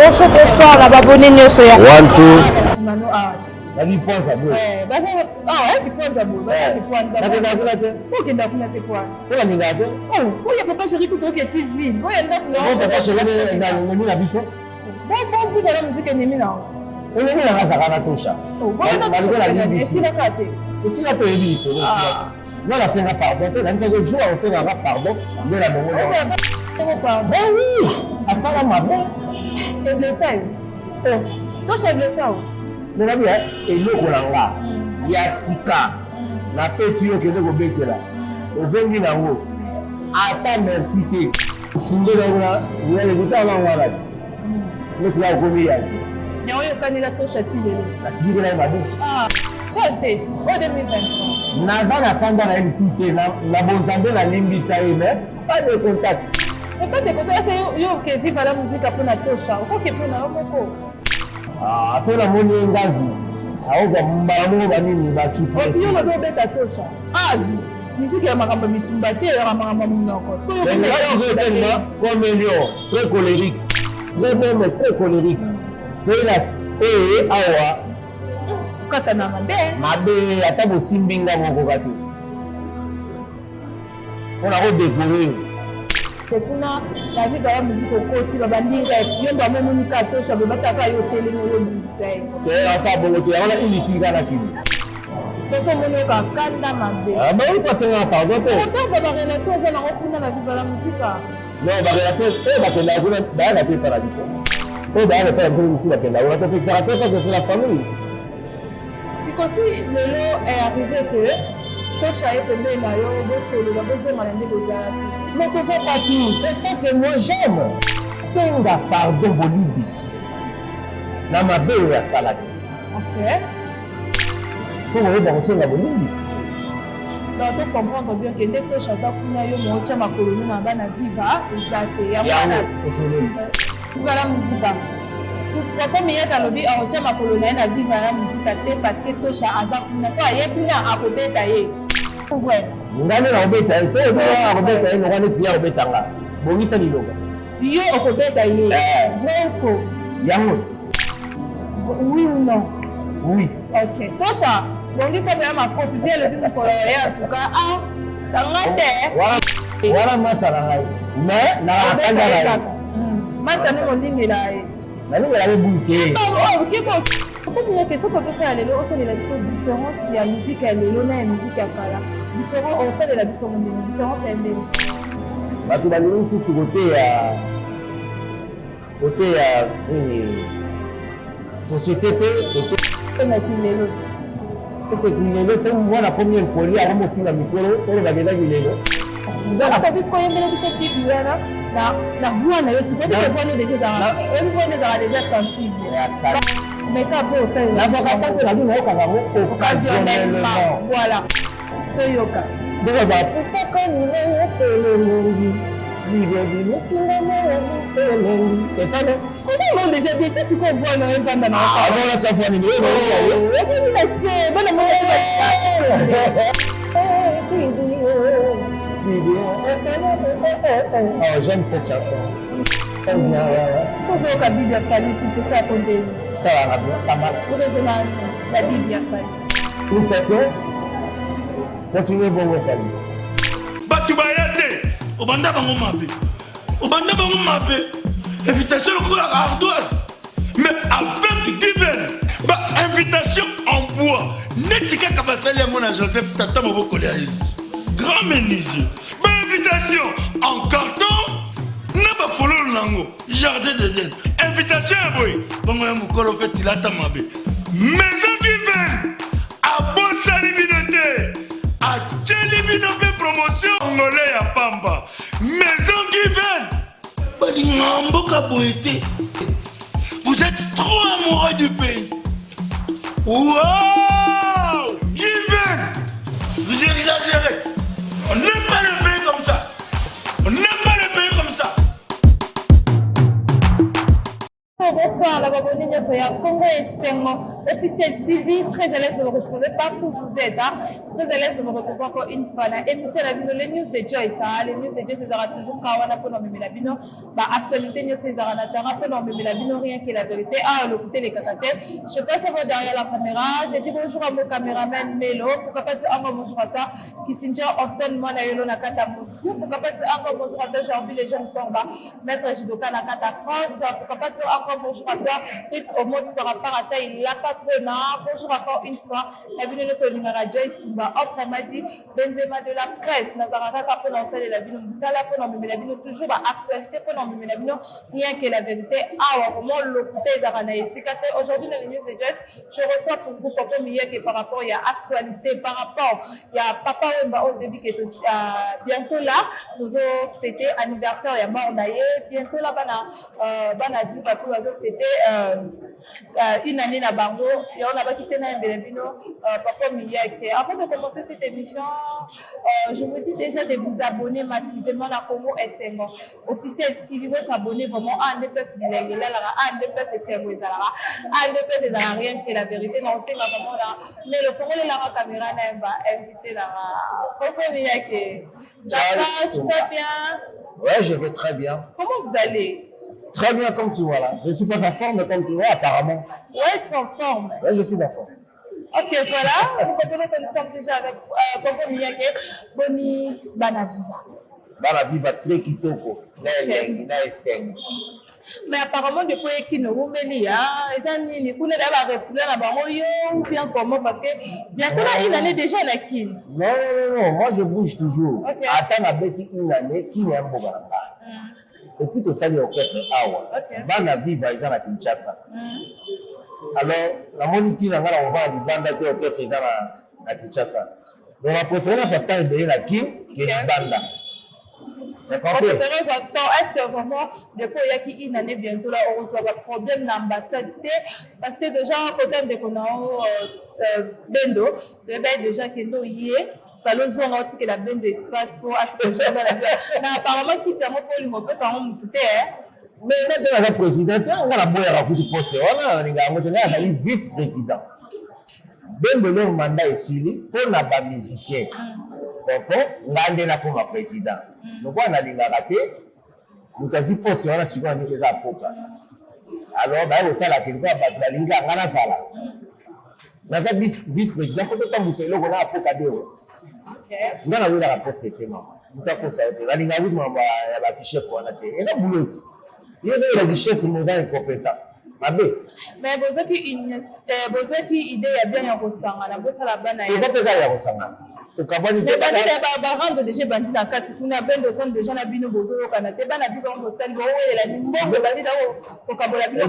Bonjour, bonsoir na babone nyonso ya 1 2 Simano Art. Na liponza boye. Eh, baza ah ouais, liponza boye. Baza liponza. Nakenda kuna te. Okenda kuna te kwa. Oyo alingaka te. Oh, oyo papa chéri kutu oke TV. Oyo ndako na. Oh, papa chéri na ennemi na biso. Bon bon vivre la musique ennemi na. Ennemi na nga na tosha. Oh, Baliko na limbisi. Esila te. Esila te oyebi lisolo esila. Nga nasenga pardon te, nabisaki jour akosenga nga pardon nde na bongo. Pardon. Ben oui, asala mabe. Eblesa yo. Oh, tosha eblesa yo. Mais nabi eloko na nga ya sika napesi yo okende kobetela ozongi nango ata merci te. Sundela kuna yaleki tala wana ti neti kaka okomi yaki. Yango yo okanela tosha ti lelo. Asilikela ye mabe. Ah, ça c'est o 2023. Naza na kanda na ye lisusu te na bonzambe nalimbisa ye mais pas de contact. Mais pas de contact yo oke viva la musique mpo na tosha okoke mpo na yo moko. Ah, soki namoni ye ngazi akozwa mbala moko banini bacupi. Yo lobi obeta tosha. Ah, musique ya makambo ya bitumba te ya makambo ya monoko. Comme un lion, très colérique. Très bon mais très colérique. Soki na oyo awa kokatana mabe. Mabe ata bosimbi nga mokoka te. Mpo na kodevore yo. Kuna na viva ya muziki okoti babandi rep yo mba momoni ka tosha boye bataka yo otelemi oyo obundisa ye te asa bongo te yango na inutile kaka na kini toso omoni oyoka kanda mabe bayi pasengaka pardon te otango barelation oza nango kuna na viva la muzika non barelation oyo bakendaka kuna bayaka te epa na biso oyo bayaka epa na biso mosusu bakendaka kuna topekisaka te parce que c'est la famille. Sikosi lelo est arrivé que tosha ye pembeni na yo bosolola bozongana nde bozalaki. Mais toza bato, c'est ça que moi j'aime. Senga pardon bolibisi na mabe oyo asalaki. Ok. Faut koyeba kosenga bolimbisi. Donc to comprendre bien que nde tosha aza kuna yo moko tia makolo no na bana viva eza te yango wana osololi. Viva la musica. Papa Miyata alobi akotia makolo na ye na Viva la musica te parce que Tosha aza kuna so aye kuna akobeta ye. Vrai. Nga nde nakobeta ye te akobeta ye lokola neti ye akobeta nga. Bongisa liloba. Yo okobeta ye. Vrai ou faux? Yango. Oui ou non? Oui. Ok. Tosha, bongisa mpe ya makofi vie elobi mokolo ya ye en tout cas ah kanga te. Wana masa na ngai. Mais na akanda na ye. Masta nde molingela ye. Nalingela ye bulu te. Okomi yoke soki otosala lelo osalela biso différence ya musique ya lelo na ya musique ya kala. Différence osalela biso ndenge différence ya ndenge. Bato balingi susu koteya koteya nini société te kote na kilelo. Est-ce que kilelo soki mwana akomi impoli akomi ofinga mikolo olobaka eza kilelo. Ata biso koyembela biso bibi wana na na voix na yo sikoyo oyebi voix no deja ezalaka oyebi voix no ezalaka deja sensible mais ka mpo osalela nazwaka ntango na bino nayokaka yango occasionnellement voilà toyoka ndenge bapusaka nina yo tolelengi libebimisinga ya biselengi c'est ça non Koza ngo déjà bien ti sikoyo voix na yo evanda na Ah bon na voix nini oyo oyebi na se bana moko Oh, j'aime cette chanson. J'aime bien, ouais, ouais. Ça, c'est au Bible ya Fally pour ça kondeni. Ça va bien, pas mal. Okozona la Bible ya Fally. Félicitations. Continuez bongo Fally. Bato baya te, obanda bango mabe. Obanda bango mabe. Invitation lokola ardoise. Mais avec Given, ba invitation en bois. Neti kaka basali yango na Joseph tata mobokoli ya Yesu. Grand menuisier. Ba invitation en carton na ba fololo nango jardin d'Eden. Invitation ya boye bongo ya mokolo mpe tilata mabe. Maison Given abosani bino te. Atieli bino mpe promotion ngole ya pamba. Maison Given balingaka mboka boye te. Vous êtes trop amoureux du pays. Wow! Given! Vous exagérez. On n'aime pas le pays comme ça. On n'aime pas le pays comme ça. Bonsoir na baboni nyonso ya Congo Esengo. Officiel TV. Très à l'aise de vous retrouver partout où vous êtes. Hein. Très à l'aise de vous retrouver encore une fois. La émission la bino, les news de Joyce. Hein. Les news de Joyce, ezalaka toujours kawana pour nous la bino. Ba actualité nyonso ezalaka na terrain pour nous la bino, rien que la vérité. Ah, le côté les kakate. Je passe d'abord derrière la caméra. Je dis bonjour à mon caméraman Melo. Pourquoi pas dire encore bonjour à toi? Kissinger Orton mwana yolo na kati ya Moscou. Pourquoi pas dire encore bonjour à toi, Jorbi les jeunes Pomba. Maître Judoka na kati ya France. Pourquoi pas dire encore bonjour à toi, Rite Omoti par rapport à toi, il l'a patrona. Bonjour encore une fois. Na bino nyonso olingaka Joyce Tumba, autrement dit Benzema de la presse. Nazalaka kaka mpona kosalela bino mosala, mpona komemela bino toujours ba actualité, mpona komemela bino rien que la vérité. Awa vraiment lokuta ezalaka na esika te. Aujourd'hui dans les news de Joyce, je reçois pour vous Papa Miyake par rapport ya actualité, par rapport ya Papa Wemba oyo toyebi ke bientôt là tozo fêter anniversaire ya mort na ye. Bientôt là bana bana viva to bazo fêter une année na bango. Yango nabaki te nayembela bino Papa Miyake. Avant de commencer cette émission, je vous dis déjà de vous abonner massivement na Congo Esengo Officiel TV. Bosabonner vraiment. A nde place bilenge elalaka, a nde place esengo ezalaka, a nde place ezalaka rien que la vérité. Na osenga vraiment na mais le fongolelanga caméra nayemba invité nanga Papa Miyake. Ça va, tu vas bien? Ouais, je vais très bien. Comment vous allez? Très bien, comme tu vois là. Je suis pas en forme, comme tu vois, apparemment. Ouais, tu es en forme. Ouais, je suis en forme. Ok, voilà. Vous comprenez que nous sommes déjà avec Papa Miyake. Boni Bana Viva. Bana Viva très kitoko. Na elengi, na esengo. Mais apparemment, depuis Ekino, Rumeli, ah, eza nini kuna da ba refouler na bango yo ou bien comment? Parce que bientôt là, une année déjà na Kin. Non, non, non, non, moi je bouge toujours. Ata na beti une année, Kin ya mboka na nga. Et puis tosali orchestre awa. Bana Viva eza na Kinshasa. Alors, namoni ntina nga na kovanda libanda te, orchestre eza na Kinshasa. Donc na préféré nazwa temps ebele na Kin ke libanda. C'est compris. Préféré temps, est-ce que vraiment, depuis oyaki une année bientôt là, okozwa ba problème na ambassade te? Parce que déjà, côté ndeko na yo Bendo, toyebi déjà kende oye fallait ozonga otikela Bendo espace po asikoa bana. Na apparemment kiti yango mpo olinga opesa yango motu te. Mais nga mpe naza président te, nga naboyaka kutu poste wana, nalinga yango te. Nga nazali vice président. Bendo leur mandat esili mpo na bamusicien koko, nga nde nakoma président. Lokola nalingaka te moto azwi poste wana, sikoyo ndenge eza apoka, alors baye kotala ke lokola bato balingi kaka nga nazala, naza vice président mpo totambwisa eloko na apoka deo. Nga nawelaka poste te, mama, moto akosa yo te. Nalingaka kutu makambo ya bakichef wana te, eza boulot te. Yo ozowela kichef, moza incompétent mabe. Mais bozwaki idée ya bien ya kosangana, bosala bana. Eza mpe kaka ya kosangana, tokabwani te. Barando déjà ebandi na kati kuna. Bendo osani déjà na bino bozoyokana te. Bana bi bango bosali bowelela mbongo, ebandi na kokabola bino.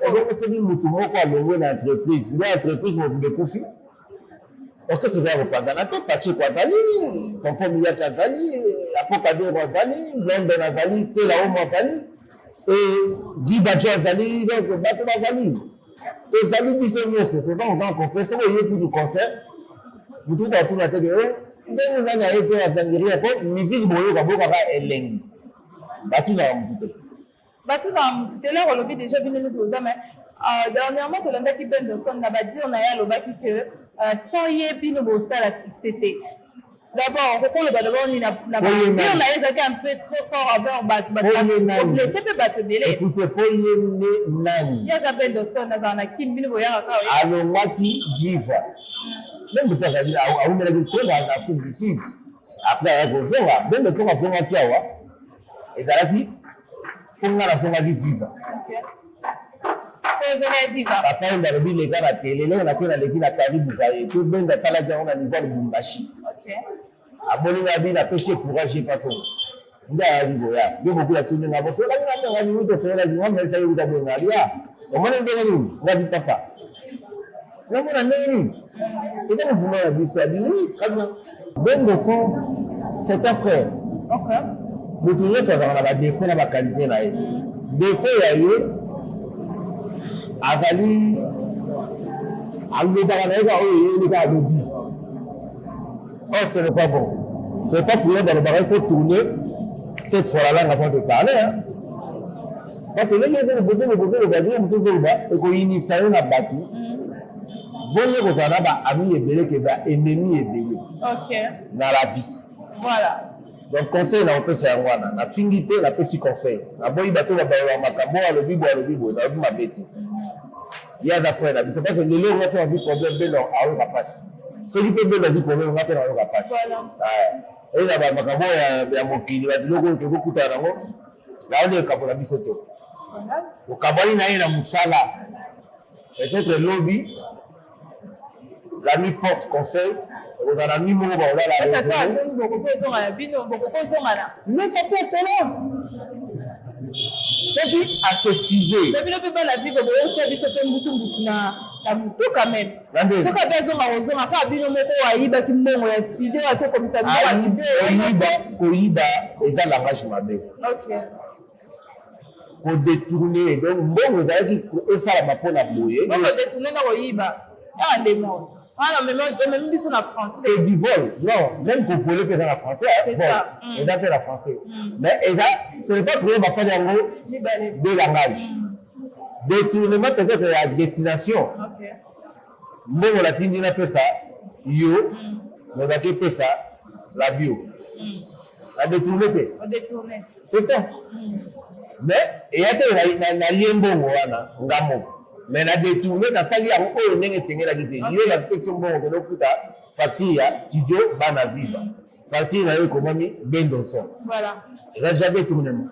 Ebongo soki motu moko alongwe na entreprise, nde entreprise mobimba ekufi? Orchestre eza ya kopanzana te. Pacheko azali, Pompo Miyaki azali, Apokadero azali, London azali, Stela Omo azali, Guy Bajo azali. Donc bato bazali, tozali biso nyonso, toza kokan complet. Soki oye kutu concert, motu kutu atuna te ke ndenge nani aye te, azangi rien, po musique boyoka boyokaka elengi, batunaka motu te. Batunaka motu te. Lero olobi déjà bino nyonso boza, mais dernièrement tolandaki Bendoson na badire na ye, alobaki ke sans ye bino bosala succès te. D'abord okokoloba d'abord nini na badire na ye? Ezalaki un peu trop fort envers bato, bablesse mpe bato ebele. Écoute, po ye nde nani? Ye aza Bendoson, azala na Kini, bino boyaka kaka. Alongwaki Viva, même mpe azali awumelaki trop na Afrique du Sud, après aya kozonga. Bendo soki azongaki awa, ezalaki mpo nga nazongaki Viva. Papa oyo alobi leka na tele, eloko na te, naleki na Karibu Zaye te. Bendo atalaki yango na niveau ya Lubumbashi, amoni nga bi napesi ye courage, ye pasongo nde ayaki koya. Yo bokula atuni nga bosolaki na benga nini? Tosolaki nga melisaki kuta benga lia, omoni ndenge nini? Nga bi papa, namona ndenge nini eza mouvement na biso. Abi oui, très bien. Bendo son, c'est un frère. Moto nyonso azalaka na badéfaut na baqualité na ye. Défaut ya ye azali alobaka na ye kaka oyo eyeli kaka alobi. Or ce n'est pas bon, ce n'est pas pour ye. Balobaka il faut tourner cette fois la langue avant de parler, hein. Parce que ndenge eza liboso liboso loba bino mosusu oloba ekoyinisa yo na bato. Vaut mieux kozala na ba amis ebele que ba ennemis ebele. Na la vie. Voilà. Donc conseil na kopesa yango wana, nafingi te, napesi conseil. Naboyi bato babayola makambo oyo alobi boye, alobi boye, nalobi mabe te. Ye aza frère na biso parce que lelo nga soki azwi problème, Beno ayoka mpasi. Soki mpe Beno azwi problème, nga mpe nayoka mpasi. Eza ba makambo oyo ya mokili, ba biloko oyo tokokutana nango, nayo nde ekabola biso te. Tokabwani na ye na mosala. Peut-être lobi la nuit porte conseil, ekozala na nuit moko bakolala. Mais ça peut cela soki asexcuse. Bino mpe bana vive bootya biso mpe mbutu mbutu na motu quand même. Soki abe azonga kozonga kaka bino moko ayibaki mbongo ya studio, akokomisa bino ya studio. Koyiba eza langage mabe. Kodétourner, donc mbongo ezalaki esalama mpona boye. Kodétourner na koyiba yaa ndemo wana omemi biso na français. C'est du vol. Non, même kovoler mpe eza na français. Vol eza mpe na français, mais eza, ce n'est pas pour basali yango deux langages. Détournement peut-être ya destination, mbongo natindi napesa yo, mais baki epesa la bio, na détourne te, c'est ça. Mais eya te nalie mbongo wana nga moko, mais na détourne, nasali yango oyo ndenge esengelaki te. Yo napesi yo mbongo, kende ofuta facture ya studio Bana Viva, facture na yo ekomami Bendoson, eza déjà détournement.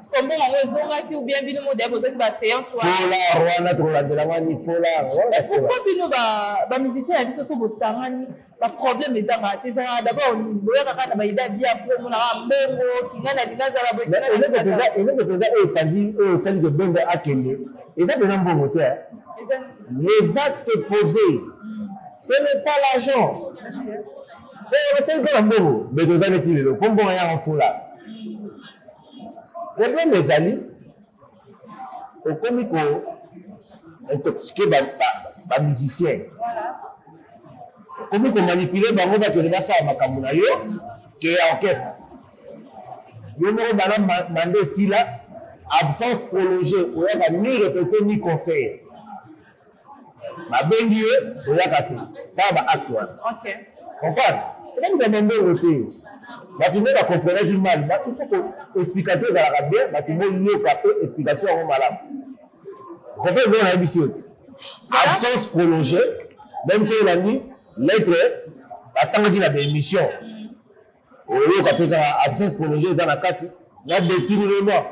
Mbongo yango ezongaki ou bien bino mo bozaki baséance? Folar wana tokolandela wani folar. Pourquoi bino bamusicien ya biso so bosangani, baproblème ezangaka te? Ezalaka d'abord nini? Boyaka kaka na baidées bien po omonaka mbongo kinga na linga azala boye. Eloko mpenza oyo epanzi, oyo osali ke Bendo akende, eza mpenza mbongo te. Les actes posés, ce n'est pas l'argent. Osali mpo na mbongo, mais toza neti lelo mpo mbongo yanga fola. Problème ezali okomi ko intoxiquer bamusicien, okomi komanipuler bango, bakende basala makambo na yo ke ya orchestre. Yo moko bana manda esila, absence prolongée, oyaka ni répétition ni concert, babengi yo oyaka te, kaka baacte wana. Comprendre, ezakisa bambongo te. Bato nde bacomprenaki mal. Il faut explication ezalaka bien, bato boyoka mpe explication yango malamu. Comprendre bongo, nayebi yo te. Absence prolongée, même soki olandi lettre batangaki na baémission, oyoka mpe kaka absence prolongée eza na kati na détournement.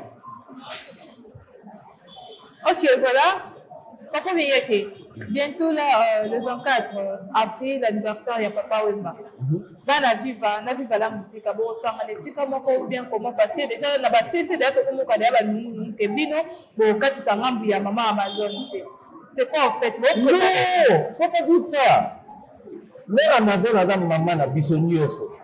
Ok, voilà. Papa Miyake, bientôt là, le 24 avril, l'anniversaire ya Papa Wemba. Bana Viva, na Viva la musique, bon, ça esika moko ou bien comment? Parce que déjà, na ba CC, d'ailleurs, tokomoka déjà ba nungu ke bino, bon, katisa ngambu ya maman Amazon te. C'est quoi en fait? Bon, non, faut pas dire ça. Mère Amazon aza mama na biso nyonso.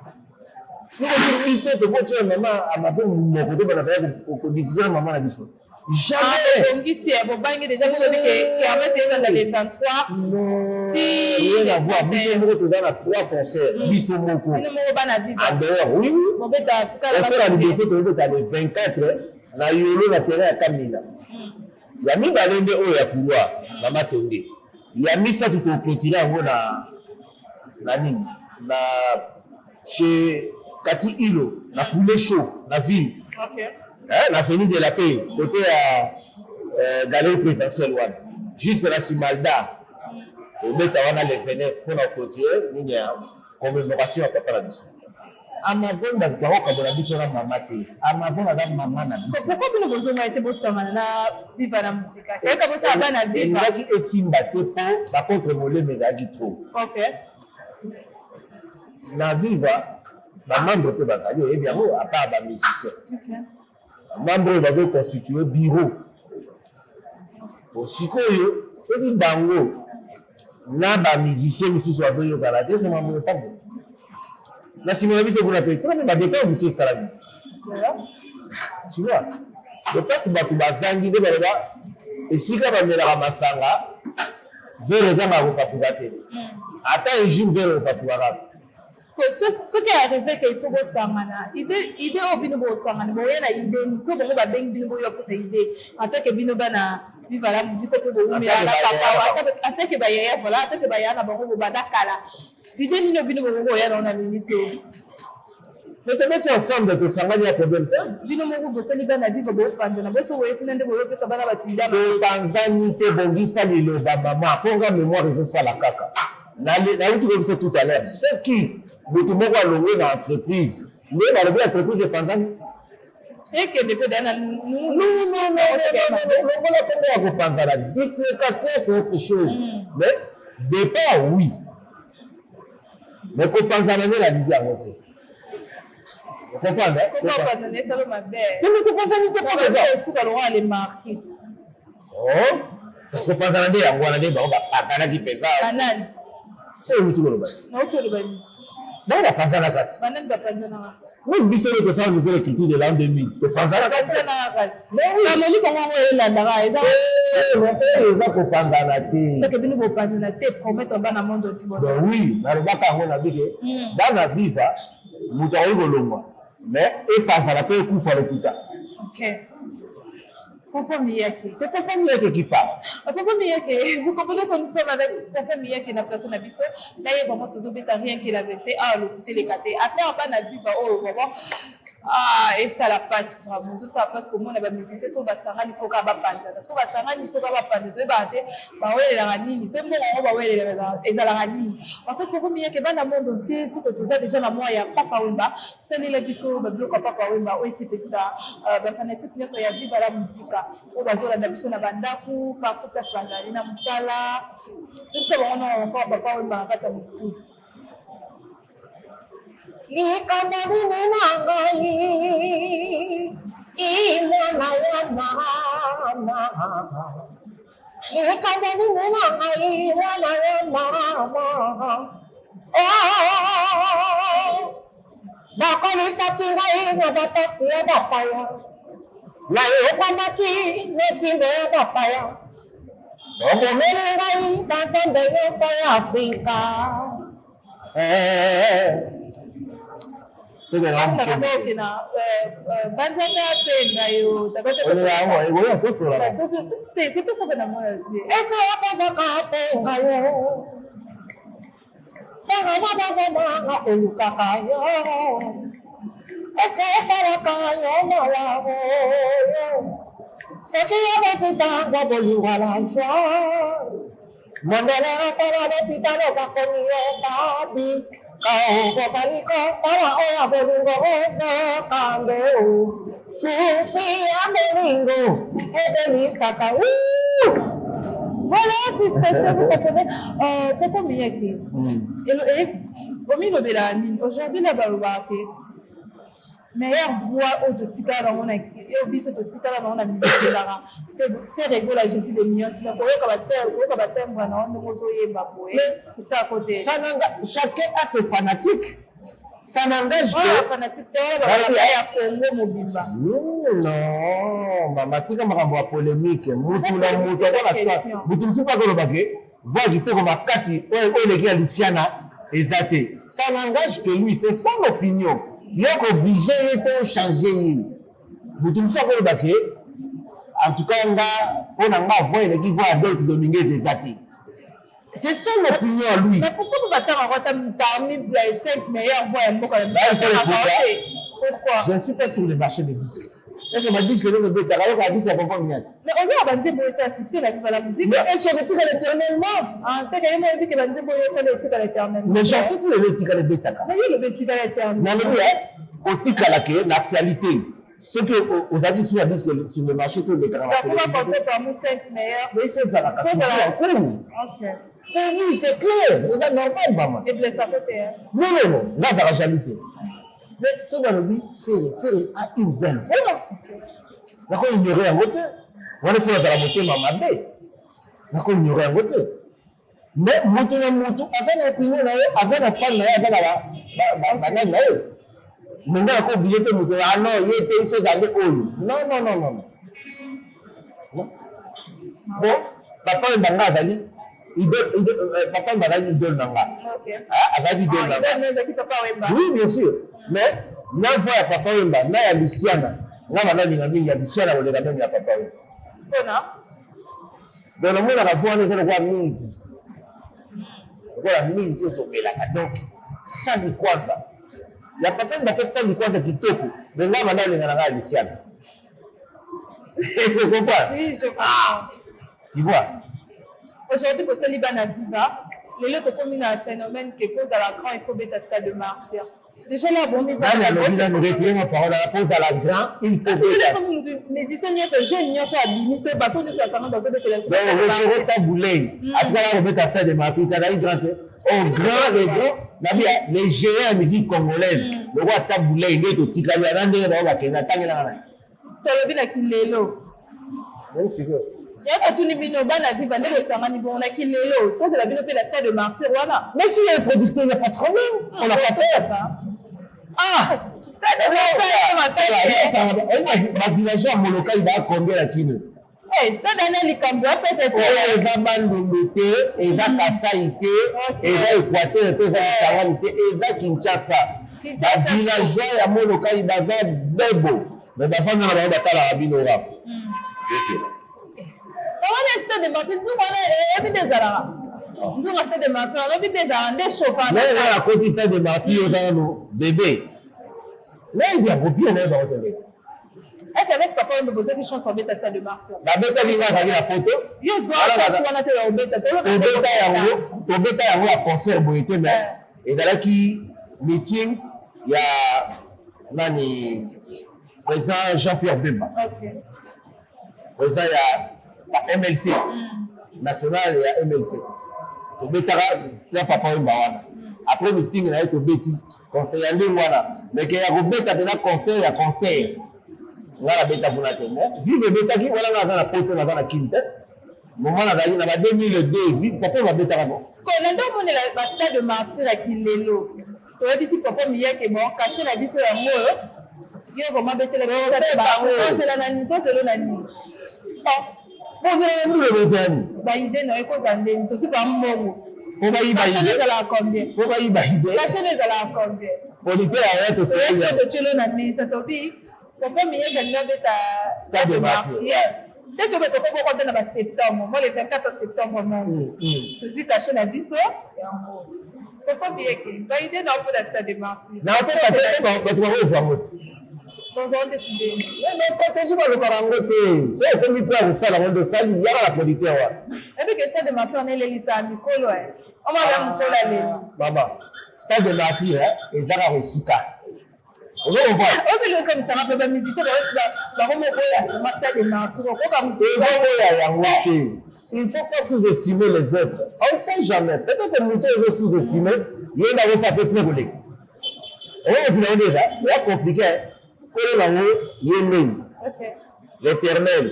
Tokoki biso tokotia mama Amazon monoko to bana baya kodiffuser na mama na biso? Jamais. Bongisi ya bobangi déjà bolobi ke kermesse ezala le 23. Non, rien à voir. Biso moko toza na trois concerts, biso moko. Bino moko bana Viva? En dehors, oui. Bobeta? Concert ya liboso tobeta le 24 na Yolo, na terrain ya Kamina. Ya mibale nde oyo ya couloir na Matonge. Ya misato toclôturer yango na nini, na chez Kati Ilo, na Poulet Chaud, na ville, eh, na avenue de la Paix, côté ya galerie présidentielle wana, juste na Simalda. Obeta wana le 29 mpona clôturer nini ya commémoration ya papa na biso. Amazon bato bakokabola biso na mama te. Amazon aza mama na biso. Pourquoi bino bozonga ete bosangana na Viva na Musika? Eyeka bosala bana Viva. Elingaki esimba te mpo bacontre molema ezalaki trop. Na Viva bamembre mpe bazali, oyebi yango, à part bamusicien, bamembre oyo bazoconstituer bureau. Po sikoyo soki bango na bamusicien misusu bazoyokana te, esema moyo ntango na nsima na biso kuna mpe kuna mpe badépart mosusu esalami, tu vois. Mpasi bato bazangi nde baloba esika bamelaka masanga, verre ezangaka kopasuka te. Ata un jour verre ekopasuka kaka. Soki arrive ke il faut bosangana, idée oyo bino bosangana, boya na idée nini? So bango babengi bino, boya kopesa idée en tant que bino bana. Viva la Musica mpe bowumela na papa atake bayaya, voilà, atake bayaya na bango bobanda kala. Idée nini bino bokoki koya nango na minute oyo? Mais tobeti ensemble, tosangani, ya problème te. Bino moko bosali bana Viva, bopanzana boso boye kuna nde boyopesa bana bato idée. Topanzani te, bongisa liloba mama, mpo nga mémoire ezosala kaka. Nauti koyebisa tout à l'heure, soki moto moko alongwe na entreprise, nde balobi entreprise epanzani. Ekende mpe dana. Longola nkombo ya kopanzana. Dislocation, c'est autre chose. Mais départ, oui, mais kopanzana nde nalingi yango te, ocomprendre? Kopanzana esalo mabe. Te, mais topanzani te, mpo eza esuka lokola le market. Oh, kasi kopanzana nde yango wana nde bango bapanzanaki mpenza. Banani? Oyo euti koloba. Nauti oloba nini? Bango bapanzanaka te. Banani bapanzanaka? Même biso nde tosala nouvelle écriture de l'an 2000, topanzanaka te. Bapanzanaka kasi bamoli bango yango elandaka eza. Oyo eza kopanzana te. Soki bino bopanzana te, promettre bana monde entier. Ben oui, nalobaka yango na bike, bana Viva, moto akoki kolongwa, mais epanzana mpe ekufa lokuta. Ok. Papa Miyake. C'est Papa Miyake qui parle. Papa Miyake, vous comprenez que nous sommes avec Papa Miyake na plateau na biso. D'ailleurs, vraiment, tozobeta rien que la vérité. Ah, lokuta eleka te. Affaire bana Viva oyo, vraiment. Ah, esala passe vraiment. Ezosala passe komona bamusicien so basangani, faut kaka bapanzana. So basangani, faut kaka bapanzana. Toyebaka te bawelelaka nini mpe mbongo yango bawelelaka ezalaka nini. En fait, Papa Miyake, bana monde entier, vu que toza déjà na mwa ya Papa Wemba, salela biso babiloko ya Papa Wemba oyo esepelisa bafanatike nyonso ya Viva la Musica oyo bazolanda biso na bandako, partout place bazali na mosala. Sokisa bango na encore Papa Wemba na kati ya motu. Likambo nini na ngai, imwana ya mama? Likambo nini na ngai, mwana ya mama? Oh, bakolisaki ngai na bapasi ya bapaya, nayokwamaki nesimbo ya bapaya, obomeli ngai banzambe nyonso ya Afrika. Banzaka mpe ngai yo. Sepesaka na mwana te. Eske okozaka mpe ngai yo ntango bazomanga elukaka yo? Eske esalaka yo malamu soki yo bozitangwa bolingo la joie? Mondele asala lopitalo, bakomi yo babi kao bozali kosala oyo bolingo ozokambe o susi ya bolingo ebemisaka. Voilà, félicitations, vous comprenez. Papa Miyake, omilobela nini aujourd'hui na balobaka ke meilleure voix oyo totikala bango na oyo biso totikala bango na musique ezalaka Ferre Gola, Jésus de nuance, mais koyoka batimbre na yo ndenge ozoyemba boye, esalako te. Chacun a ses fanatiques, ça n'engage que fanatique te wana ya Congo mobimba. Non, mama, tika makambo ya polémique. Mutu na mutu aza na choix. Mutu mosusu akoloba ke voix kitoko makasi oyo eleki ya Luciana eza te. Ça n'engage que lui, c'est son opinion. Yo kooblige ye te ochange ye. Moto mosusu akoloba ke en tout cas nga, mpo na nga, voix eleki voix Adolphe Dominguez eza te. C'est son opinion à lui. Mais pourquoi batangaka ata parmi les cinq meilleures voix ya mboka na biso? Pourquoi? Je ne suis pas sur le marché des disques. Est-ce que badisque ndenge obetaka, yoka disque ya Papa Miyake? Mais oza na banzembo oyo esala succès na Viva la Musique. Mais est-ce que okotikala éternellement? Ah, seke ye mo oyebi ke banzembo oyo osala etikala éternellement. Mais chanson ti lelo etikala ebetaka. Mais yo lobi etikala éternellement. Nalobi otikala ke na actualité, soki ozalaki sur ya disque sur le marché to olekaka na télévision parmi cinq meilleurs. Mais ezalaka toujours en cours. Oui, c'est clair, eza normal, mama. Eblessako te? Non, non, non, nga azalaka jaloux te. Mais soki balobi Ferre, Ferre a une belle voix, nako ignore yango te. Wana fo nazala motema mabe, nako ignore yango te. Mais moto na moto aza na opinion na ye, aza na fan na ye, aza na banani na ye. Mais nga nako oblige te moto, ah non, ye te, ifo ezala nde oyo. Non, non, non, non, non. Bon, Papa Wemba, nga azali idole, Papa Wemba azalaki idole na nga, azalaki idole na nga. Oui, bien sûr. Mais na voix ya Papa Wemba na ya Luciana, nga banda linga mingi ya Luciana koleka même ya Papa Wemba. Mpona? Donc namonaka voix wana eza lokola mingi, lokola mingi oyo tomelaka. Donc sani kwanza ya papa Mbappe, sani kwanza kitoko, mais nga banda olinga na ngai ya Luciano. Est-ce que comprends? Oui, je comprends. Ah, tu vois. Aujourd'hui bosali bana Viva, lelo tokomi na phénomène ke kozala grand, il faut beta Stade de Martyr. Déjà là, bomi. Nani alobi nani? Retire ma parole ala. Kozala grand, il faut beta. Musicien nyonso, jeune nyonso abimi to bato nyonso basanga bazobetela. Donc Rochereau Tabu Ley atikala kobeta Stade de Martyr, azali grand te. Oh, grand, les grands nabia, les géants ya musique congolaise lokola Tabu Ley nde totikali aza ndenge bango bakende atangelaka na Tolobi na kilelo. Ye sikoyo. Ya totuni bino bana Viva nde bosangani bongo na kilelo, tozela bino mpe na Stade de Martyr wana. Mais s'il y a un producteur, il n'y a pas de problème, on n'a pas peur. Ah. Stade de Martyr. Bavillageois ya Molokai baa combien na Kino? Stade ana likambo ya pete te. Oyo eza Bandundu te, eza Kasai te, eza Équateur te, eza Kisangani te, eza Kinshasa. Bavillageois ya Molokai baza bebo, mais bafanda na bango, batalaka bino rap. Ezela. Wana Stade de Martyr, nzungu wana eyebi nde ezalaka nzungu ya Stade de Martyr, alobi nde ezalaka nde chauffe. Naye nga nakoti Stade de Martyr, oza nano bébé, nayebi yango bien, nayebi yango te ndenge. Est-ce avec papa oyo bozaki chance obeta Stade de Martyr? Babetaki, nga azalaki na Poto. Yo zwa chance wana te ya obeta. Tobeta yango, tobeta yango ya concert boye te, mais ezalaki meeting ya nani, président Jean Pierre Bemba, président ya MLC national, ya MLC. Tobetaka ya papa Wemba wana après meeting na ye, tobeti concert ya ndenge wana. Mais ke ya kobeta mpenza concert ya concert, nga nabeta kuna te. Mais Vive ebetaki wana, nga naza na Poto, naza na Kini te. Moment nazalaki na ba 2002, Vive papa babetaka bo. Sikoyo na nde omonela baStade de Martyr ya kilelo, toyebisi papa Miyake, bon, cachet na biso yango oyo, yo vraiment betela. Tozela na nini? Tozela na nini? Bozela na ndule, bozela nini? Baidée na yo ekozala ndeni? Tosuka mbongo. Po bayiba. Cachet ezalaka combien? Po bayiba idée. Cachet ezalaka combien? Producteur aya. Tosi totielo na mesa, tobi papa Miyeke alingi abeta Stade de Martyr. Nde tobe tokoboko te na baseptembre mo, le 24 septembre mongo tozwi cachet na biso yango. Papa Miyeke, baidée na mpona Stade de Martyr? Naopesa te, bato bakozwa yango te. Bozwa nde tindeni. Mais stratégie balobaka yango te. So okomi mpe ya kosala yango nde osali, yaka na producteur wana. Ebike Stade de Martyr wana elelisa mikolo omabya mokolo aleli. Mama, Stade de Martyr eza kaka esika, ozo comprendre? Oyo biloko mpe bamusicien bakomokoya ma Stade de Martyr okoka. Ezoboya yango te. Il faut pas sous-estimer les autres, on ne sait jamais, peut-être moto ozo sous-estimer ye nde akosa pe plein koleka. Oyo mokili yango nde eza ya compliqué. Kolo nango ye ndeni, l'Éternel.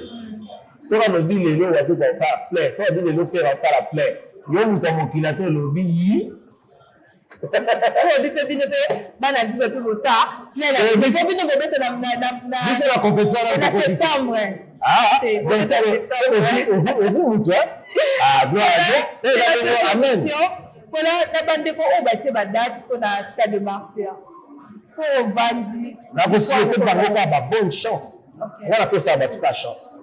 Soki alobi lelo wazoka osala plein, soki alobi lelo Ferre asala plein, yo moto ya mokili ate olobi yi. Obi mpe bino mpe bana Viva mpe bosala plein, bino bobeta. Biso na compétition. Na septembre. Ozwi mutu, gloire à Dieu, amen. Mpona na bandeko oyo batie badate mpona Stade de Martyr, so ovandi. Nakosouhaiter bango kaka babonne chance. Nga napesaka bato ka chance,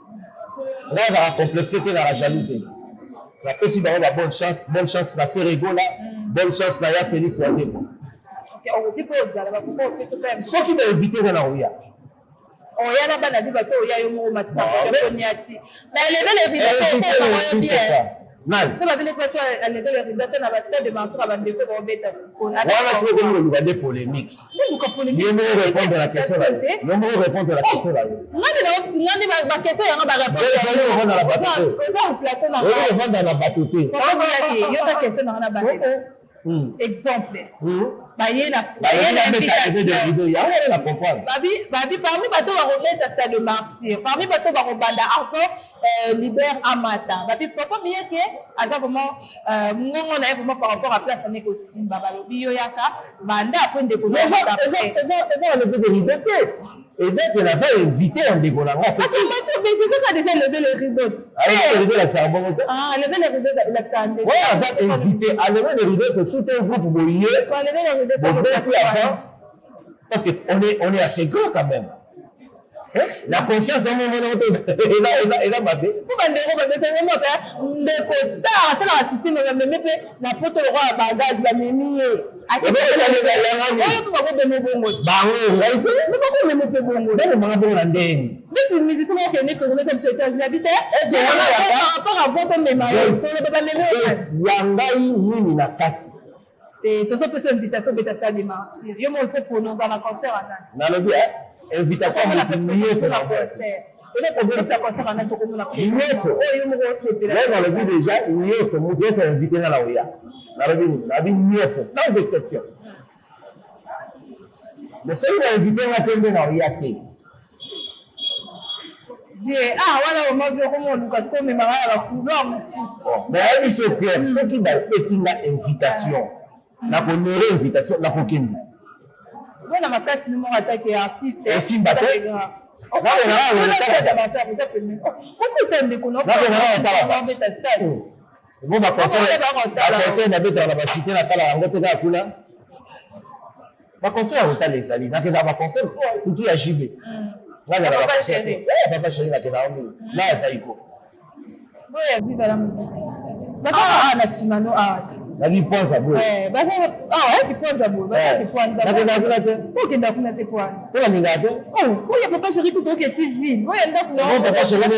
nga azalaka complexe te, naka jaloux te. Napesi bango ba bonne chance, bonne chance na Ferre Gola, bonne chance na ya Félix Wazekwa. Okoki mpe ozala bakoki opesa mpe. Soki bainvite nga na koya. Oya na bana Viva to oya yo moko matina koniati mais lever le rideau bien. Nani? So babili bato alever le rideau te na baStade de Martyr, bandeko baobeta sikoyo. Wana soki okomi koluka nde polémique. Yo moko répondre la question na yo, yo moko répondre la question na yo. Ngandi baquestion yango. Baréponse na bato te. Oza plateau na. Okovanda na bato te. Yoka question nanga na bandeko. Exemple, baye na invitation yango wana na comprendre. Babi parmi bato bakobeta Stade de Martyr, parmi bato bakobanda avant Leader amata, babi papa Miyeke aza vraiment ngongo na ye vraiment par rapport à place ane kosimba. Balobi yo yaka banda apres ndeko. Eza na lever de rideau te, eza te naza invité ya ndeko na nga. Ezaka déjà lever le rideau. Rideau elakisaka bongo te. Ah, lever le rideau elakisaka ndeko. Ouais, aza invité à lever le rideau, c'est tout un groupe boye bobeti avant, parce que on est assez grand quand même. Na conscience yango mona te, eza mabe. Mpo bandeko babetanga moka, ndeko star asalaka succès, me bamemi mpe na poto lokola bagage, bamemi ye. Oyo mpe bakobema bongo te. Bango, ngai te. Me bakomema mpe bongo. Bakomanga bongo na ndenge? Neti musicien moko okende tourne te, biso États-Unis abi te, par rapport à voix, tomema ye solo, bamemi. Ya ngai nini na kati? Te, tozopesa invitation, obeta Stade de Martyr, yo moko il faut prononcer na concert anani. Nalobi invitation, motu nyonso na obeta concert anani, tokomona. Nyonso. Oyo yo moko osepela. Ngai nalobi déjà nyonso, motu nyonso invité nga na oya. Nalobi nini? Nalobi nyonso sans exception. Mais soki na invité nga te, nde na oya te. Ye ah, wana oma okoma oluka sikoyo omemaka ya bacouloir mosusu. Mais nayebi so clair, soki bapesi nga invitation, nakohonorer invitation, nakokende. Mpona makasi ni moko atake artiste. Esimba te. Okuta ndeko. Nakokaka. Stade. Bo baconcert nabetaka na bacité, natala yango te kaka kuna. Baconcert ya kotala ezali, nakendaka baconcert, surtout ya JB. Ngazala baconcert te, Papa Chéri, nakendaka yango mingi na ya Zaiko. Boya Viva la Musique, baza awa na nsima no awa ti. Na Lipoanza boye. Baza awa Lipoanza boye, baza Lipoanza. Nakendaka kuna te. Okenda kuna te po wana? Mpo nalingaka te. Oyo Papa Chéri kutu oke ti ville oyo ndako. Bo Papa Chéri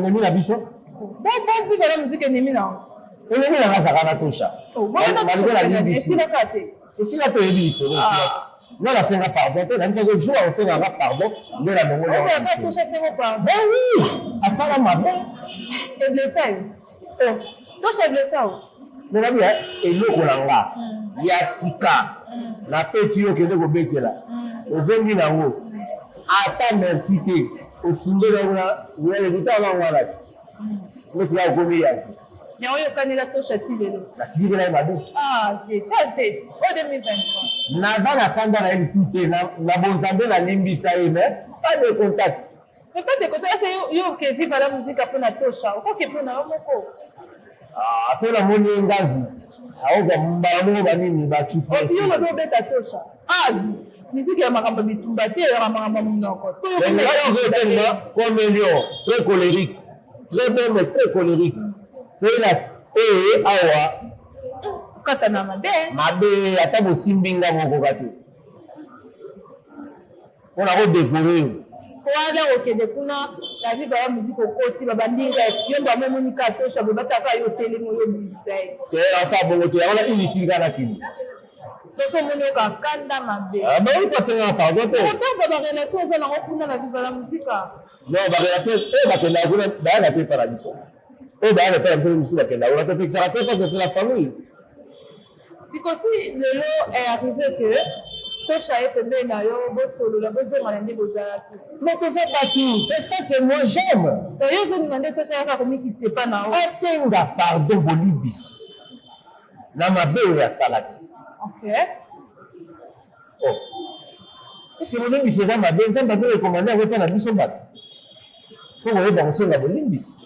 nemi na biso. Bo bo Viva la Musique enemi na Enemi nanga azalaka na Tosha, malgré nalimbisi. Esilaka te. Esila te, oyebi lisolo esila. Nga nasenga pardon te, nabisaki jour akosenganga pardon nde na longo. Tosha sengo pardon? Ben oui, asala mabe. Eblessa yo, Tosha eblessa yo. Me nabi eloko na nga ya sika, napesi yo, okende kobetela, ozongi nango, ata merci te, osundeli yango na réalité wana wana te, neti kaka okomi yaki. Yango yokanela Tosha ti lelo? Nasilikela ye mabe. Ah, tia zeti o 2023. Naza na kanda na ye lisusu te, na bonzambe nalimbisa ye, mais pas de contact. Mais pas de contact, ese yo oke Viva la Musique mpona Tosha, okoke mpona yo moko? So namoni ye ngazi, akozwa mbala moko banini. Bacupi yo lobi obeta Tosha. Ah, musique ya makambo ya bitumba te, ya makambo ya monoko. Tellement comme un lion, très colérique, très bon mais très colérique. Soki na oyo awa kata na mabe. Mabe, ata bosimbi nga mokoka te mpona kodévorer yo. Wana okende kuna na Viva ya Musique, okoti, babandi yo mba momoni ka Tosha boye, bataka yo, telemi oyo obundisa ye. Te, asa bongo te, yango na inutile kaka na kini. Toso omoni oka kanda mabe. Bayi pasengaka pardon te. Otanga barelation oza nango kuna na Viva la Musique? Non, barelation oyo bakendaka kuna, bayaka te epa na biso. Oyo bayaka epa na biso mosusu bakendaka kuna, topekisaka te parce que c'est la famille. Sikosi lelo arrivé que Tosha ye pembeni na yo, bosolola, bozongana nde bozalaki. Mais toza bato, c'est ça que moi j'aime. Yo ozolinga nde Tosha yaka komikitisa epa na yo? Asenga pardon, bolibisi na mabe oyo asalaki. Oh, est ce que bolimbisi eza mabe? Nzambe aza recommander yango epa na biso bato, faut koyeba kosenga bolimbisi.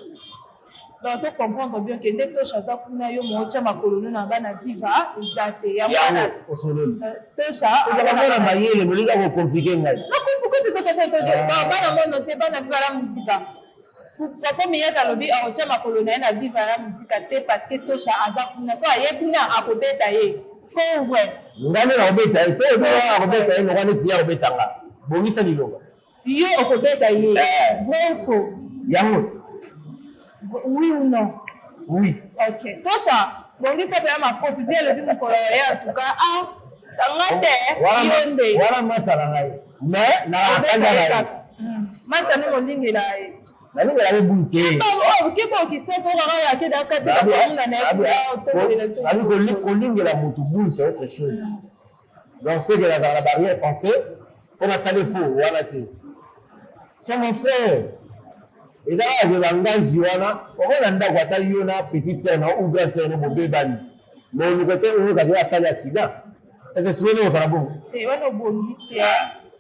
Donc to comprendre bien ke nde Tosha aza kuna, yo mo otya makolo no na bana Viva eza te, yango wana. Osololi. Tosha ozala mwana mayele, bolinga kocompliquer ngai. Bana mono te, bana Viva la Musique. Papa Miyaka alobi akotya makolo na ye na Viva la Musique te parce que Tosha aza kuna, so aye kuna akobeta ye. Faux ou vrai? Ngai nde nakobeta ye te. Akobeta ye lokwa neti ye akobeta nga. Bongisa liloba. Yo okobeta ye, vrai ou faux? Yango. Oui ou non? Oui. Ok, Tosha bongisa mpe ya makofi ti elobi mokolo ya ye. En tout cas, ah, tanga te, yo nde. Wana masala ngai, mais nakanda na ye. Masa nde molingela ye. Nalingela ye bulu te. Kebokisasa okaka akenda kati bakomuna na ye. Kolingela motu bulu, c'est autre chose. Donc ce que nazala na barrière pensée mpo nasali faux wana te, c'est mon frère. Eza kaka ke banganzi wana, omona ndako, ata yo na petite sœur na ou grande sœur no bobebani, mais oluka te oyokaki asali accident. Ese soki ozala bongo? Wana obongisi.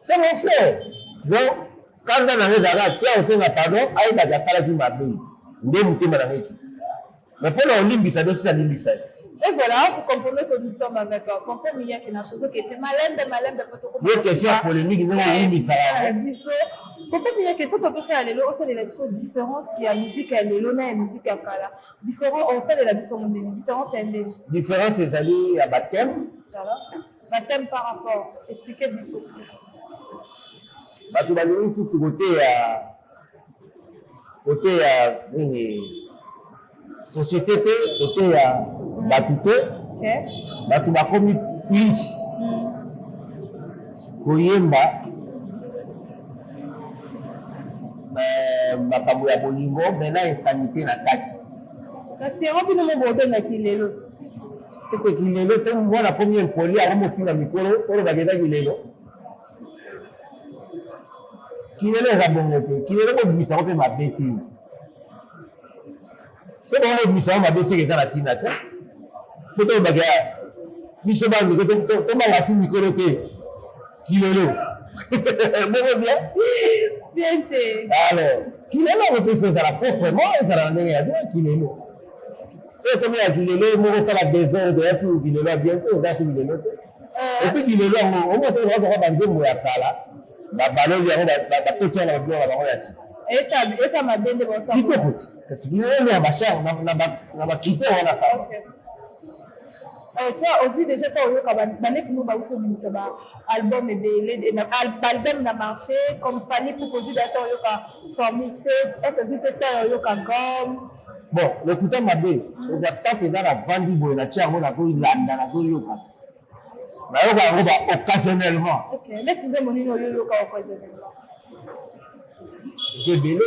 C'est mon frère, donc kanda na nga ezalaka tia osenga pardon, ayebaki asalaki mabe, nde motema na nga ekiti. Mais mpo na olimbisa, dosi alimbisa ye. Et voilà, vous comprenez que nous sommes avec Pompon Miyake na tozo ke malembe malembe po to Yo question ya polémique ndenge oyimisaka yango. Biso. Pompon Miyake, soki topesa ya lelo, osalela biso différence ya musique ya lelo na ya musique ya kala. Différence osalela biso ngo ndenge, différence ya ndenge. Différence ezali ya bathème. Voilà. Bathème par rapport, expliquez biso. Bato balingi susu kote ya nini, société te, kote ya bato te. Bato bakomi plus koyemba makambo ya bolingo, maintenant insanité na kati. Kasi yango bino mo bobengaki lelo ti. Est-ce kilelo se mwana komi impoli, akomofinga mikolo, olobaka eza kilelo? Kilelo eza bongo te. Kilelo bobimisako mpe mabe te. So bango bobimisako mabe, seke eza na ntina te. Po tolobaka biso bamike, tobanga si mikolo te. Kilelo bongo bien? Bien te. Alors kilelo yango mpe so ezala proprement, ezala na ndenge ya bien. Kilelo so ekomi ya kilelo moko osala désordre, ya fi kilelo ya bien te, eza si kilelo te. Et puis kilelo yango omo te, bazwaka banzembo ya kala, babaloli yango, bakoti yango na babiloko na bango ya sika. Esa mabe nde basala. Kitoko ti, kasi kilelo nde ya bachar na bacritère wana saba. Ok. Toi ozwi déjà ta oyoka baneti mo bauti obimisa baalbum ebele, baalbum na marché comme Fally Ipupa, ozwi déjà ta oyoka Formule 7 ese, ozwi mpe ta oyoka Gomme? Bon, lokuta mabe eza ta mpenza. Navandi boye, natia yango, nazolanda, nazoyoka, nayoka yango ba occasionnellement. Ok, neti nzembo nini oyo oyoka occasionnellement? Eza ebele,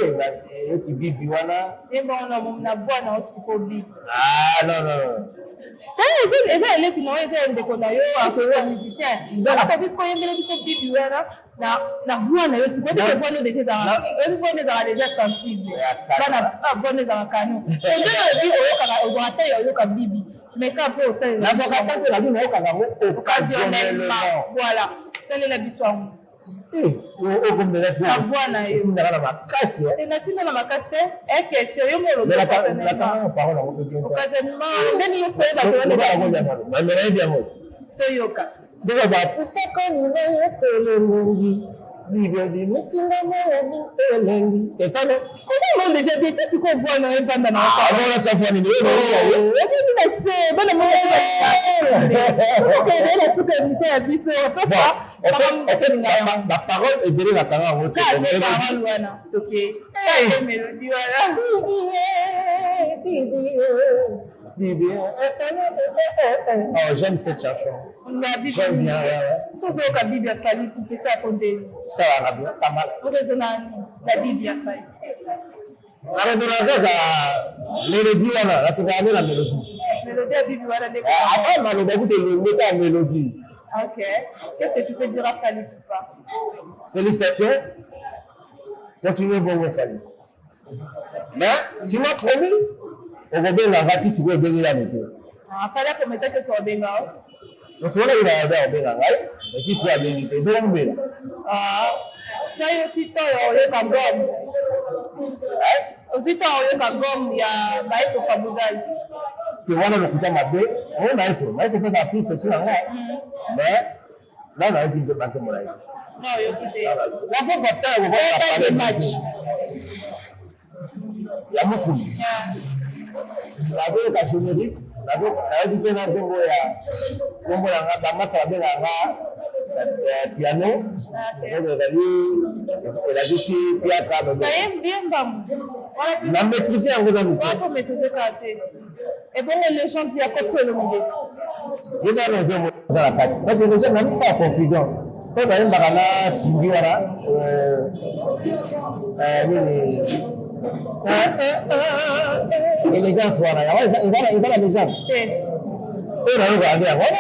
eti bibi wana. Yemba na voix na osiko bibi. Ah non, non, non. Eza eleki na yo, eza ya ndeko na yo artiste musicien. Ata biso koyembela biso bibi wana na voix na yo sikoyo, oyebi voix no déjà ezalaka, oyebi voix no ezalaka déjà sensible, bana voix no ezalaka kano nde oyebi oyokaka, ozwaka te ya oyoka bibi, mais ka mpe osalela. Nazwaka ta te, nabi nayokaka yango. Occasionnellement, voilà, salela biso yango. Okombela. Na voix na yo. Otindaka na makasi. Natinda na makasi te, e question yo mo olobi. Occasionnellement. Parole yango mpe bien. Occasionnellement ndeni yo sikoyeba te wana eza. Nayebi yango. Toyoka. Ndenge bapusaka nina ye tolengi bibebi misingama ya biselengi, c'est ça, non? Koza déjà bien ti sikoyo voix na yo evanda na. Bona tia voix nini? Oyebi na se bana mokokende na suka émission ya biso. En fait, baparole ebele nakanga yango te. Parole wana toke mélodie wana. Bibi. Oh, j'aime cette chanson. J'aime bien, ouais. Sozoyoka bibi ya Fally Ipupa, esako ndeni? Ça va bien, pas mal. Oraisonna na bibi ya Fally? Naraisonna kaka mélodie wana, nasepaka nde na mélodie. Mélodie ya bibi wana nde. Ata maloba kuta elongo ta mélodie. Ok, qu'est-ce que tu peux dire à Fally Ipupa? Félicitations, continuez bongo, Fally. Mais tu m'as promis okobengaka, ti sikoyo obengi nano te. Fally akometaki oke obenga o. Osolola na babe, obenga ngai, eti sikoyo abengi te, ezongumela. Tai osi to oyoka Gomme, ozwi ntango oyoka Gomme ya Maestro Fabregas? Te, wana lokuta mabe. Oyo Maestro mpe ezala plus petit na nga, mais nga nayoki nde banzembo na ye te. Na oyoki te. Nazofa ntango. Oyeba match. Ya mokulu nazoyoka générique, nayoki mpe na nzembo ya kombo na nga, bamasa babengaka nga piano, ezali elakisi piaka. Na maîtrise yango nanu te. Wapo maîtrise kaka te. Ebongo légende ya Koffi Olomide? Eza na nzembo eza na kati, parce que déjà namisala confusion mpo bayembaka na Cindy wana nini, élégance wana, yango eza na légende. Te. Oyo nayokaka nde yango wana.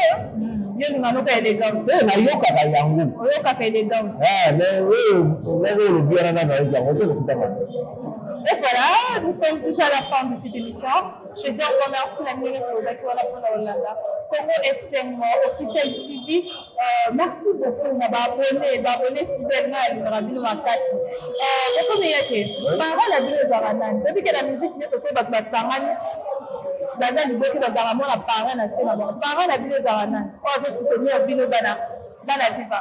Yo linga noka élégance? Oyo nayokaka yango. Oyokaka élégance. Mais oyo ndenge olobi wana, nano nayoki yango te, lokuta mabe. Et voilà, nous sommes déjà à la fin de cette émission. Je dis encore merci à ministre Ozaki wana mpona Olanda. Congo SM officiel TV. Merci beaucoup na ba abonné, ba abonné fidèle na alingaka bino makasi. Okomi yake. Parole ya bino ezalaka nani? Toyebi ke na musique nyonso so bato basangani. Baza liboke, bazalaka mwana parent na se na bango. Parent na bino ezalaka nani oyo azosoutenir bino, bana bana Viva?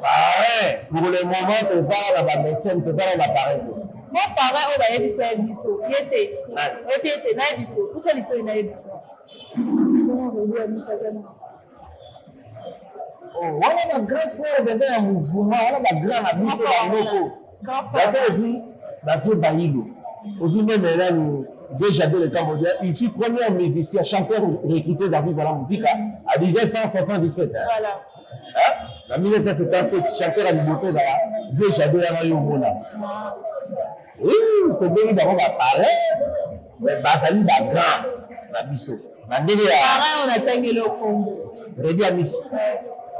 Parrain, pour le moment tozala na bamécène, tozala na parrain te. Mo parrain oyo bayebisa ye biso ye te, oyebi ye te. Nayebi biso pusa litoi, nayebi biso. Wana ba grand frère mpenza ya mouvement, wana ba grand na biso, bandoko baza. Ozwi bavieux Bayilo, ozwi même nani, vieux Jadot le Cambodgien. Il fut premier musicien chanteur recruté dans Viva la Musica à 1977. Voilà. Na 1977, chanteur ya liboso ezala vieux Jadot wana yo omona. Oui, tobengi bango baparrain, mais bazali bagrand na biso na ndenge ya Parrain oyo natangeli okombo? Redi Amisi.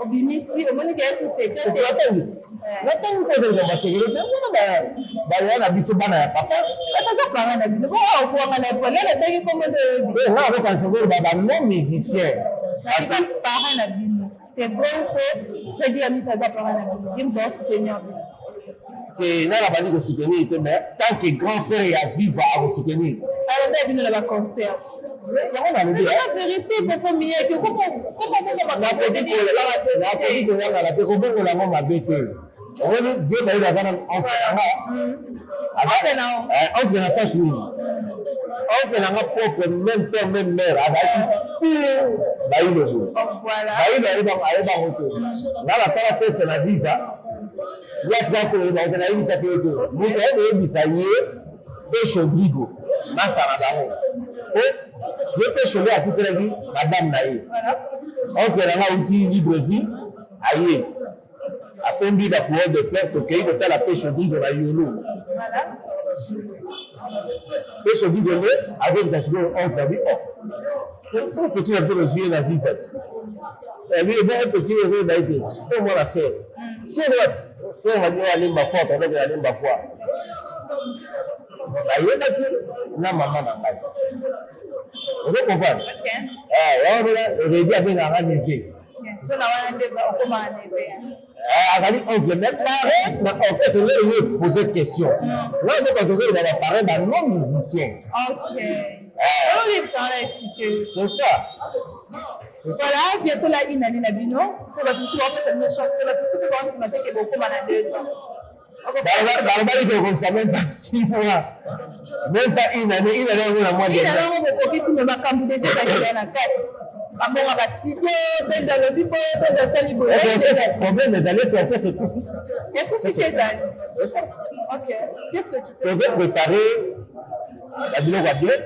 Obimisi, omoni ke esi secret. Natangi te, natangi mpo ezali basekele te. Wana baya na biso, bana ya papa. Aza parrain na bino bongo okwanga na pole, natangi kombo nde oyebi. Nga azokanisa koloba ba non musicien. Parrain na bino, c'est vrai ou faux? Redi Amisi aza parrain na bino, ye moto azosoutenir bino? Te, nga na bandi kosoutenir te, mais tant que grand frère ya Viva akosoutenir. Alanda bino na baconcert? Yango nalobi. La vérité, papa Miyaki. Nakoki koyangana te, kobongola yango mabe te. Omoni, vieux Bayilo aza nanu oncle na nga. Oncle na sens nini? Oncle na nga propre, même père, même mère. Azalaki pire Bayilo boye. Bayilo ayebango te. Nga nasala test na visa, ye atika koyeba te. Nayebisaki ye te, moto aye koyebisa ye mpe Chodrigo, master na bango. Ye mpe Chodrigo akufelaki madame na ye. Oncle na nga auti Libreville, aye asombi ba couronne de fleur. Tokei kotala mpe Chodrigo na Yolo. Mpe Chodrigo nde azoyebisa sikoyo oncle abi: "O petit na biso, tozwi ye na visa ti abi ebongo petit ozoyeba ye te o mwana sœur sœur wapi sœur babi oyo alemba foi tondeke alemba foi." Bayebaki na mama na ngai, ozo comprendre? Yango mpena Redi abengaka neveu. Azali oncle, mais parrain na orchestre nde oyo pose question. Nga azokanisa ozoloba ba parrain ba non musicien. C'est ça. Voilà, bientôt la une année na bino mpo bato mosusu baopesa bino chance mpe bato mosusu mpe baondima te ke bokóma na 2 ans. Balobaki tokomisa même pas 6 mois, même pas une année. Une année yango na mois. Une année yango bokokisi, me makambo déjà ezali na kati, bambonga bastudio, bendo alobi boye, bendo asali boye. Problème ezali esi orchestre ekufi. Ekufi te, ezali. Ok, qu'est-ce que tu peux Tozo préparer babiloko ya bien.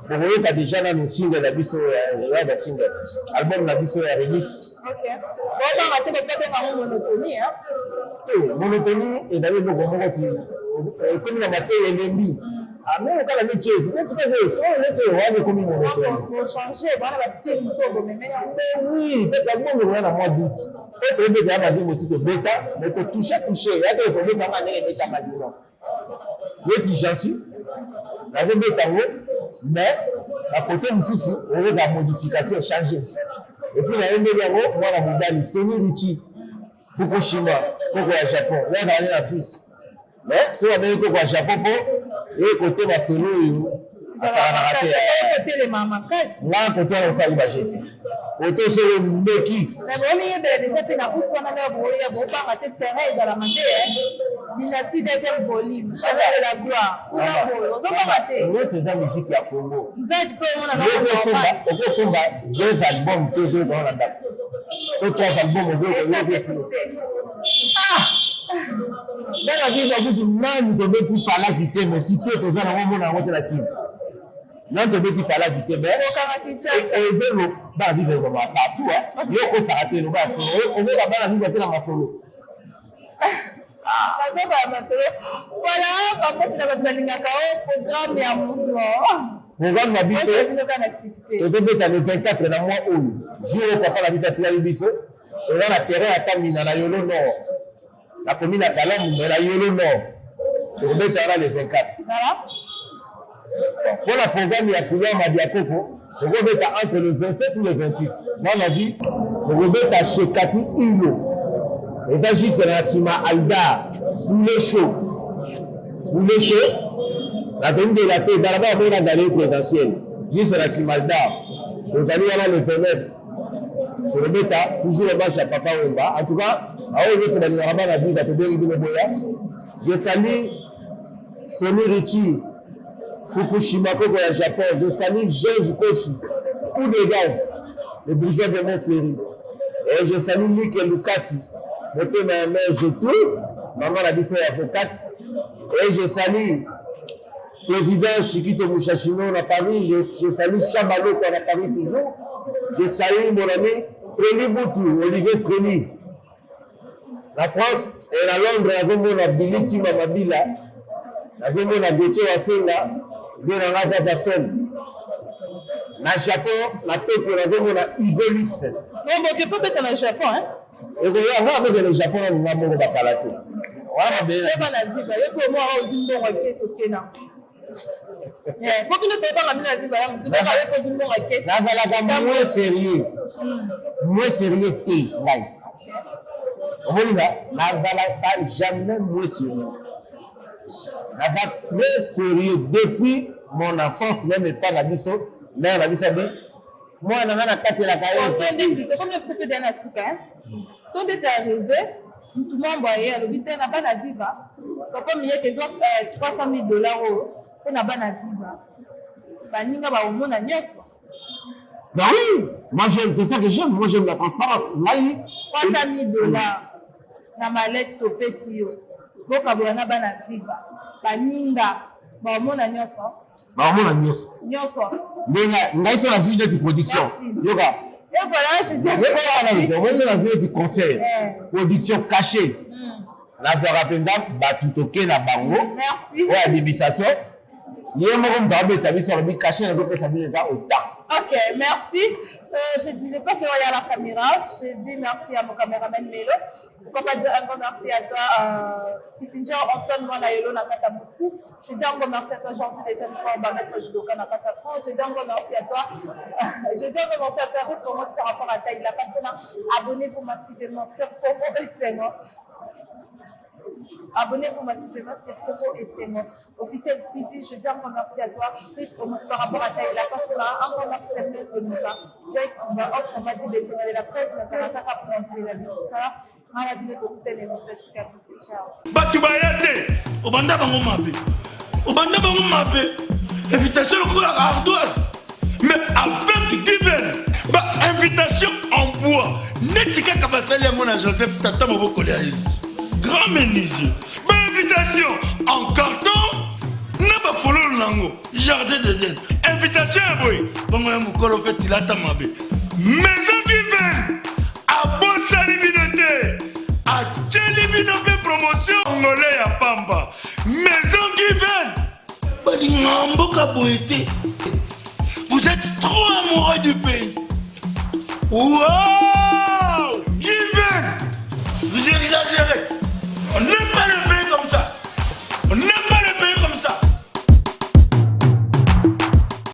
Bokoyoka déjà nanu single na biso ya basingle, album na biso ya remix. Ok, obanga te, babengango monotonie? Te, monotonie ezali eloko moko ti ekomi na mateyi, elembi ame okala neti oyo neti kaka oyo neti oyo wana ekomi monotonie. Bochange bana bastyle mosusu bomemeli. Oui, parce que album ekoya na mois d'août. Oyo tobeta ya bavie mosusu tobeta, mais totouche touche ya te. Tobetanga ndenge ebetama dino neti jansi nazobeta yango, mais na côté mosusu oyoka modification, change. Et puis nayembeli yango mwana mobali Soni Richi Fukushima, koko ya Japon. Ye azalaki na fils, mais soki abengi koko ya Japon mpo ye kote masolo oyo asakanaka te. Kotelema makasi. Nga kote wana osali bajete kote soki mbeki. Mais bomiyebela déjà mpe na août wana nde boya, bobanga te, terrain ezalaka nde Dynastie deuxième volume, Chemin de la gloire kuna boye, ozobanga te. Nyonso eza musique ya Congo. Nzadi mpe omona. Okosomba deux albums te, ozoyoka na ndako, to trois albums. Ozoyoka. Bana Viva kutu nani tobeti palaki te, mais succès toza nango, omona yango te na Kini. Nani tobeti palaki te, mais ezelo bana Viva ekoma partout. Yo okosaka te, eloba ya solo, ozoka bana Viva te na masolo. Nazoba ya masolo. Voilà, bambote na bato balingaka o programme ya mouvement. Programme na biso? Bino kaka na succès. Tozobeta le 24 na mois oyo, jour oyo papa na biso atikaki biso. Toza na terrain ya Kamina na Yolo Nord, nakomi na Kalamu, mais na Yolo Nord tokobeta wana le 24. Mpona programme ya couloir Madiakoko, tokobeta entre le 27 ou le 28. Nga na vi tokobeta chez Kati Ilo, eza juste na nsima Aldar, poulet chaud, poulet chaud. Nazali de la paix, balabala moko na galerie présidentielle, juste na nsima dar. Tozali wana le 29. Tokobeta toujours hommage ya Papa Wemba. En tout cas, aoyo nyonso balingaka bana viva, tobengi bino boya. Je salue Sony Richie, Fukushima Koko ya Japon. Je salue Georges Koshi, coup de gaz, le bourgeois de Montferry. Et je salue Luc Lukasi, motema ya mère Jetou, maman na biso ya avocate. Et je salue président Chiquito Mouchachino na Paris. Je salue Chabaloko na Paris toujours. Je salue mon ami Streli Boutou, Olivier Streli. Na France et na Londres, nazomona Billy Tima Mabila, nazomona Gauthier Wasenga, vie na nga Zaza Son. Na Japon, na Tokyo, nazomona Hugo Lux. Oboke mpo beta na Japon, hein? Ekoya nga azokende Japon na nga moko bakala te. Wana mabele na Yo bana viva, yo mpe omwaka ozwi mbongo ya kesi okena. Po bino toyebanga bino na viva ya mosusu kaka yo mpe ozwi mbongo ya kesi. Nazalaka moins sérieux, moins sérieux te ngai. Omoni nga nazalaka jamais moins sérieux. Naza très sérieux depuis mon enfance, même epa na biso, mère na biso abi mwana nga nakatelaka yo. So ndeti tokomi na biso mpe deya na suka, hein? So ndeti arrivé mutu mambo aye alobi te na bana viva, papa miyeke ezwa 300 000 $ oyo mpo na bana viva, baninga bakomona nyonso. Ben oui, moi j'aime, c'est ça que j'aime, moi j'aime la transparence. Ngai 300 000 $ na malete topesi yo, bokabola na bana viva, baninga bakomona nyonso. Bakomona nyonso. Nyonso. Ndenge ngai so nazwi neti production. Merci. Yoka. Et voilà, je dis. Yoka wana so nazwi neti concert. Production cachée. Nazwaka mpenza bato toke na bango. Merci. Oyo administration. Ye moko moto abeta biso alobi cachet nazopesa bino eza autant. Ok, merci. Je dis, je passe à la caméra. Je dis merci à mon caméraman Melo. Pourquoi pas dire un grand merci à toi, Kissinger Antoine Mwanayolo Nakata Moscou. Je dis un grand merci à toi, Jean-Pierre Dejeune maître judoka Nakata France. Je dis un grand merci à toi. Je dis un grand merci à toi, Ruth Omo, par rapport à Taïla Patona. Abonnez-vous massivement sur Congo et Sengo. Abonnez-vous massivement sur Congo et Sengo Officiel TV. Je dis un grand merci à toi, Ruth Omo, par rapport à Taïla Patona. Un grand merci à Blaise Lemuka. Joyce Omba, autrement dit, de la presse, Nazaraka, France, la ça. Ngala bino tokutana émission sika biso. Ciao. Bato baya te, obanda bango mabe, obanda bango mabe, invitation lokola ardoise, mais avec given ba invitation en bois neti kaka basali yango na Joseph tata mobokoli ya Yesu, grand menuisier, ba invitation en carton na bafololo nango jardin d'Eden, invitation ya boye bongo ya mokolo mpe tilata mabe. Maison Given abosani bino te, atieli bino mpe promotion ngole ya pamba. Maison Given balingaka mboka boye te. Vous êtes trop amoureux du pays. Wow, Given, vous exagérez. On n'aime pas le pays comme ça, on n'aime pas.